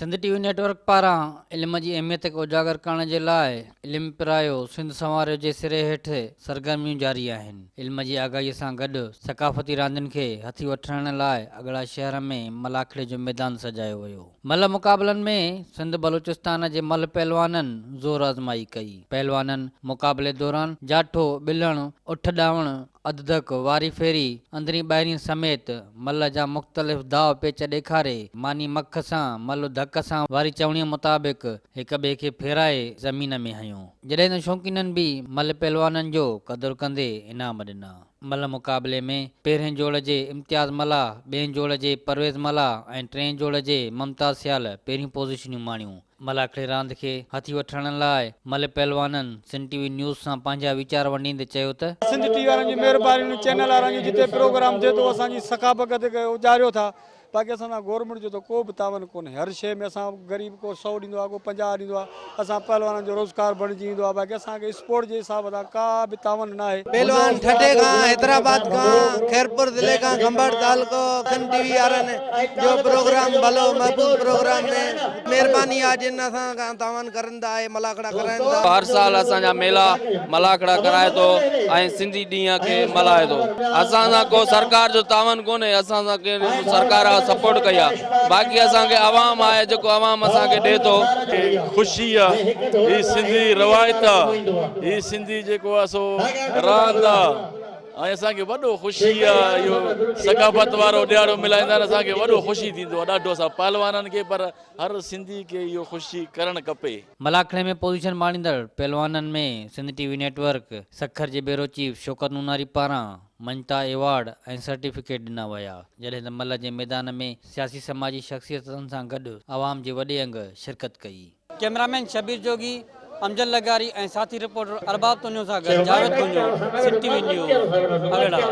سنڌ ٽي V net work پاران علم جي اهميت کي اجاگر ڪرڻ جي لاء علم پرايو سنڌ سنواريو جي سري هيٺ سرگرميون جاري آهن. علم جي آگاهي سان گڏ ثقافتي راندين کي هٿي وٺرائڻ لاء اڳڙا شهر ۾ ملاکڙي جو ميدان سجايو ويو. ملهه مقابلن ۾ سنڌ بلوچستان جي ملهه پهلوانن زور آزمائي ڪئي. پهلوانن مقابلي دوران جاٺو، ٻلهڻ، اٺ ڏاوڻ، اڌ ڌڪ، واري ڦيري، اندرين ٻاهرين سميت ملهه جا مختلف داء پيچ ڏيکاري، ماني مک سان، ملهه ڌڪ سان واري چوڻيء مطابق هڪ ٻئي کي ڦيرائي زمين ۾ هنيو. جڏهن ته شوقينن به ملهه پهلوانن جو قدر ڪندي انعام ڏنا. ملهه مقابلي ۾ پهرين جوڙ جي امتياز ملاح، ٻئين جوڙ جي پرويز ملاح ۽ ٽئين جوڙ جي ممتاز سيال پهريون پوزيشنيون ماڻيون. ملاکڙي راند کي هٿي وٺرائڻ لاء ملهه پهلوانن سنڌ ٽي وي نيوز سان پنهنجا ويچار ونڊيندي چيو ته. سنڌ ٽي وي وارن جون مهربانيون چينل وارن جون جتي پروگرام ٿئي ٿو اسان جي ثقافت کي اجاريو ٿا باقي اسان سان گورنمينٽ جو ته ڪو به تعاون ڪونهي هر شيء ۾ اسان غريب ڪو سئو ڏيندو آهي ڪو 50 ڏيندو آهي اسان پهلوانن جو روزگار بڻجي ويندو آهي باقي اسان کي اسپورٽ جي حساب سان ڪا به تعاون ناهي. پهلوان ٺٽي کان حيدرآباد کان خيرپور ضلعي کان کنڀڙ تعلقو سنڌ ٽي وي وارن جو پروگرام ڀلو محبوب پروگرام ۾ مھرباني آ جن اسان کان تعاون ڪرن ٿا ۽ ملاکڙا ڪرائن ٿا. هر سال اسان جا ميلا ملاکڙا ڪرائي ٿو ۽ سنڌي ڏينهن کي ملهائي ٿو. اسان سان ڪو سرڪار جو تعاون ڪونهي اسان سان ڪنهن سرڪار سپورٽ ڪئي آ باقي اسان کي عوام آهي جيڪو عوام اسان کي ڏي ٿو. خوشي آ هي سنڌي روايت آ هي سنڌي جيڪو آ سو راند آ ۽ اسان کي وڏو خوشي آ اهو ثقافت وارو ڏيهاڙو ملهائيندا آهن اسان کي وڏو خوشي ٿيندو آ ڏاڍو اسان پهلوانن کي پر هر سنڌي کي اهو خوشي ڪرڻ کپي. ملاکڙي ۾ پوزيشن ماڻيندڙ پهلوانن ۾ Sindh T V network Sukkur جي بيورو چيف شوڪت نوناري پاران مڃتا ايوارڊ ۽ سرٽيفڪيٽ ڏنا ويا جڏهن ته ملهه جي ميدان ۾ سياسي سماجي شخصيتن سان گڏ عوام جي وڏي انگ شرڪت ڪئي. ڪئميرا مين شبير جوڳي، امجد لغاري ۽ ساٿي رپورٽر ارباب تنيو سان گڏ Javed Tunio, Sindh T V news, Agra.